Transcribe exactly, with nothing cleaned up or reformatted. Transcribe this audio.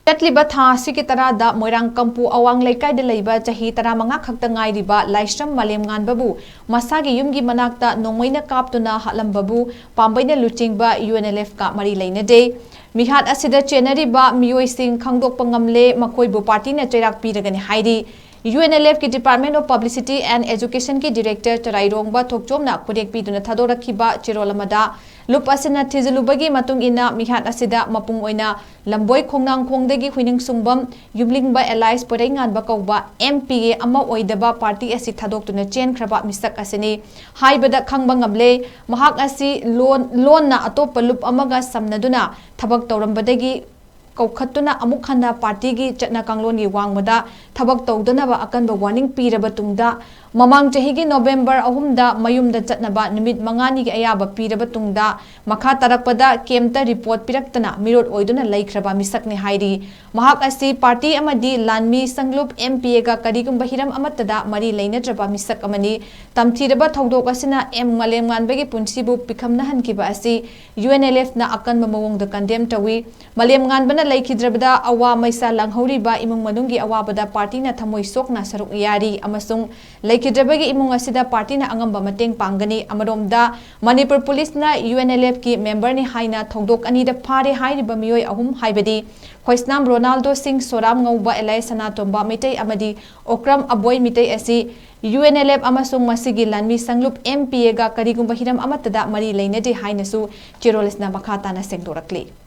ꯆꯠꯂꯤꯕ ꯊꯥ ꯑꯁꯤꯒꯤ ꯇꯔꯥꯗ ꯃꯣꯏꯔꯥꯡ ꯀꯝꯄꯨ ꯑꯋꯥꯡ ꯂꯩꯀꯥꯏꯗ ꯂꯩꯕ ꯆꯍꯤ ꯇꯔꯥꯃꯉꯥ ꯈꯛꯇ ꯉꯥꯏꯔꯤꯕ ꯂꯥꯏꯁ꯭ꯔꯝ ꯃꯥꯂꯦꯝꯉꯥꯟꯕꯕꯨ ꯃꯁꯥꯒꯤ ꯌꯨꯝꯒꯤ ꯃꯅꯥꯛꯇ ꯅꯣꯡꯃꯩꯅ ꯀꯥꯞꯇꯨꯅ ꯍꯥꯠꯂꯝꯕꯕꯨ ꯄꯥꯝꯕꯩꯅ ꯂꯨꯆꯤꯡꯕ UNLF ꯀ ꯃꯔꯤ ꯂꯩꯅꯗꯦ꯫ ꯃꯤꯍꯥꯠ ꯑꯁꯤꯗ ꯆꯦꯟꯅꯔꯤꯕ ꯃꯤꯑꯣꯏꯁꯤꯡ ꯈꯪꯗꯣꯛꯄ ꯉꯝꯂꯦ, ꯃꯈꯣꯏꯕꯨ ꯄꯥꯔꯇꯤꯅ ꯆꯩꯔꯥꯛ ꯄꯤꯔꯒꯅꯤ ꯍꯥꯏꯔꯤ꯫ UNLF ꯀꯤ Department of Publicity and Education ꯀꯤ Director ꯆꯔꯥꯏꯔꯣꯡꯕ ꯊꯣꯛꯆꯣꯝꯅ ꯈꯨꯗꯦꯛ ꯄꯤꯗꯨꯅ ꯊꯥꯗꯣꯔꯛꯈꯤꯕ ꯆꯦꯔꯣꯜ ꯑꯃꯗ, ꯂꯨꯞ ꯑꯁꯤꯅ ꯊꯤꯖꯤꯜꯂꯨꯕꯒꯤ ꯃꯇꯨꯡ ꯏꯟꯅ, ꯃꯤꯍꯥꯠ ꯑꯁꯤꯗ ꯃꯄꯨꯡ ꯑꯣꯏꯅ ꯂꯝꯕꯣꯏ ꯈꯣꯡꯅꯥꯡꯈꯣꯡꯗꯒꯤ ꯍꯨꯏꯅꯤꯡꯁꯨꯡꯕꯝ ꯌꯨꯝꯂꯤꯡꯕ ꯑꯦꯂꯥꯏꯁ ꯄꯣꯏꯔꯩꯉꯥꯟꯕ ꯀꯧꯕ MPA ꯑꯃ ꯑꯣꯏꯗꯕ ꯄꯥꯔꯇꯤ ꯑꯁꯤ ꯊꯥꯗꯣꯛꯇꯨꯅ ꯆꯦꯟꯈ꯭ꯔꯕ ꯃꯤꯁꯛ ꯑꯁꯤꯅꯤ ꯍꯥꯏꯕꯗ ꯈꯪꯕ ꯉꯝꯂꯦ꯫ ꯃꯍꯥꯛ ꯑꯁꯤ ꯂꯣꯟ-, ꯂꯣꯟꯅ ꯑꯇꯣꯞꯄ ꯂꯨꯞ ꯑꯃꯒ ꯁꯝꯅꯗꯨꯅ ꯊꯕꯛ ꯇꯧꯔꯝꯕꯗꯒꯤ ꯀꯧꯈꯠꯇꯨꯅ ꯑꯃꯨꯛ ꯍꯟꯅ ꯄꯥꯔꯇꯤꯒꯤ ꯆꯠꯅ ꯀꯥꯡꯂꯣꯟꯒꯤ ꯋꯥꯡꯃꯗ ꯊꯕꯛ ꯇꯧꯗꯅꯕ ꯑꯀꯟꯕ ꯋꯥꯔꯅꯤꯡ ꯄꯤꯔꯕ ꯇꯨꯡꯗ, ꯃꯃꯥꯡ ꯆꯍꯤꯒꯤ ꯅꯣꯕꯦꯝꯕꯔ ꯑꯍꯨꯝꯗ ꯃꯌꯨꯝꯗ ꯆꯠꯅꯕ ꯅꯨꯃꯤꯠ ꯃꯉꯥꯅꯤꯒꯤ ꯑꯌꯥꯕ ꯄꯤꯔꯕ ꯇꯨꯡꯗ, ꯃꯈꯥ ꯇꯥꯔꯛꯄꯗ ꯀꯩꯝꯇ ꯔꯤꯄꯣꯔꯠ ꯄꯤꯔꯛꯇꯅ ꯃꯤꯔꯣꯠ ꯑꯣꯏꯗꯨꯅ ꯂꯩꯈ꯭ꯔꯕ ꯃꯤꯁꯛꯅꯤ ꯍꯥꯏꯔꯤ꯫ ꯃꯍꯥꯛ ꯑꯁꯤ ꯄꯥꯔꯇꯤ ꯑꯃꯗꯤ ꯂꯥꯟꯃꯤ ꯁꯪꯂꯨꯞ MPA ꯒ ꯀꯔꯤꯒꯨꯝꯕ ꯍꯤꯔꯝ ꯑꯃꯠꯇꯗ ꯃꯔꯤ ꯂꯩꯅꯗ꯭ꯔꯕ ꯃꯤꯁꯛ ꯑꯃꯅꯤ꯫ ꯇꯝꯊꯤꯔꯕ ꯊꯧꯗꯣꯛ ꯑꯁꯤꯅ ꯑꯦꯝ ꯃꯥꯂꯦꯝꯉꯥꯟꯕꯒꯤ ꯄꯨꯟꯁꯤꯕꯨ ꯄꯤꯈꯝꯅꯍꯟꯈꯤꯕ ꯑꯁꯤ UNLF ꯅ ꯑꯀꯟꯕ ꯃꯑꯣꯡꯗ ꯀꯟꯗꯦꯝ ꯇꯧꯏ꯫ ꯃꯥꯂꯦꯝꯉꯥꯟꯕꯅ ꯂꯩꯈꯤꯗ꯭ꯔꯕꯗ ꯑꯋꯥ ꯃꯩꯁꯥ ꯂꯥꯡꯍꯧꯔꯤꯕ ꯏꯃꯨꯡ ꯃꯅꯨꯡꯒꯤ ꯑꯋꯥꯕꯗ ꯄꯥꯔꯇꯤꯅ ꯊꯃꯣꯏ ꯁꯣꯛꯅ ꯁꯔꯨꯛ ꯌꯥꯔꯤ ꯑꯃꯁꯨꯡ ꯂꯩꯈꯤꯗ꯭ꯔꯕꯒꯤ ꯏꯃꯨꯡ ꯑꯁꯤꯗ ꯄꯥꯔꯇꯤꯅ ꯑꯉꯝꯕ ꯃꯇꯦꯡ ꯄꯥꯡꯒꯅꯤ꯫ ꯑꯃꯔꯣꯝꯗ, ꯃꯅꯤꯄꯨꯔ ꯄꯨꯂꯤꯁꯅ UNLF ꯀꯤ ꯃꯦꯝꯕꯔꯅꯤ ꯍꯥꯏꯅ ꯊꯧꯗꯣꯛ ꯑꯅꯤꯗ ꯐꯥꯔꯦ ꯍꯥꯏꯔꯤꯕ ꯃꯤꯑꯣꯏ ꯑꯍꯨꯝ, ꯍꯥꯏꯕꯗꯤ ꯈꯣꯏꯁꯅꯥꯝ ꯔꯣꯅꯥꯜꯗꯣ ꯁꯤꯡ, ꯁꯣꯔꯥꯝ ꯉꯧꯕ ꯑꯦꯂꯥꯏ ꯁꯅꯥꯇꯣꯝꯕ ꯃꯩꯇꯩ ꯑꯃꯗꯤ ꯑꯣꯀ꯭ꯔꯝ ꯑꯕꯣꯏ ꯃꯤꯇꯩ ꯑꯁꯤ UNLF ꯑꯃꯁꯨꯡ ꯃꯁꯤꯒꯤ ꯂꯥꯟꯃꯤ ꯁꯪꯂꯨꯞ MPA ꯒ ꯀꯔꯤꯒꯨꯝꯕ ꯍꯤꯔꯝ ꯑꯃꯠꯇꯗ ꯃꯔꯤ ꯂꯩꯅꯗꯦ ꯍꯥꯏꯅꯁꯨ ꯆꯦꯔꯣꯜ ꯑꯁꯤꯅ ꯃꯈꯥ ꯇꯥꯅ ꯁꯦꯡꯗꯣꯔꯛꯂꯤ꯫